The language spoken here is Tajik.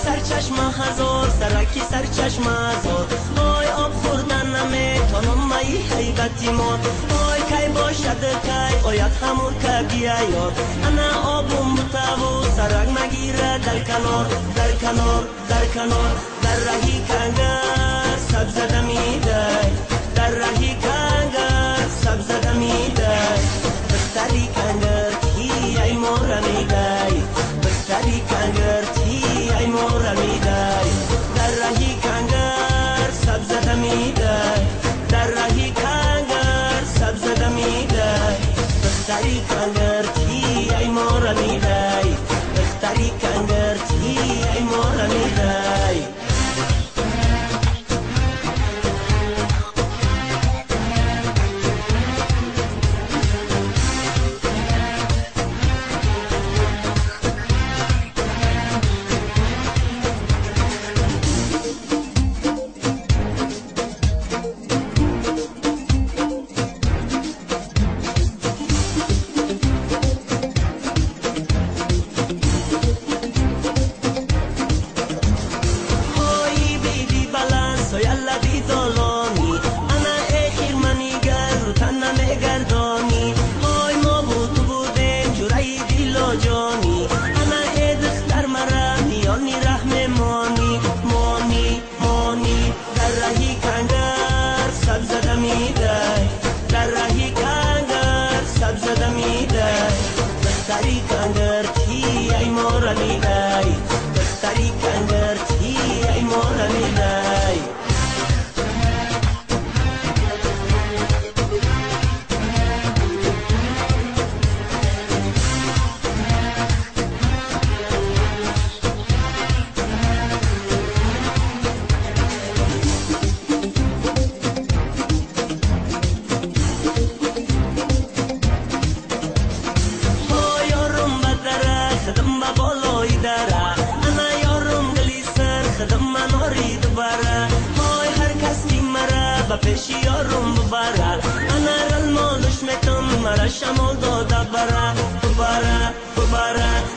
سرچشمه هزار سرکی سرچشمه هزار وای آب خوردن نمیتونم مایی حیبتی مار وای کی باشد کی آید همون که بیایار انا آبم بتاو سرک مگیره در کنار در کنار در کنار در رهی کنگر سبز دمیده در رهی کنگر سبز دمیده دختری کنگر تی ای مورا میدی دختری کنگر تی ای مورا میدی در رهی کنگر سبز دمیده در رهی کنگر سبز دمیده دختری کنگر تی ای مورا میدی دختری کنگر تی ای مورا میدی. در رهی کنگر سبز دمیده دختری کنگر تی ای مورا میدی دختری کنگر تی ای مورا میدی. پیش یارم ببره انا رل مالش میتم مرا شمال داده بره ببره ببره.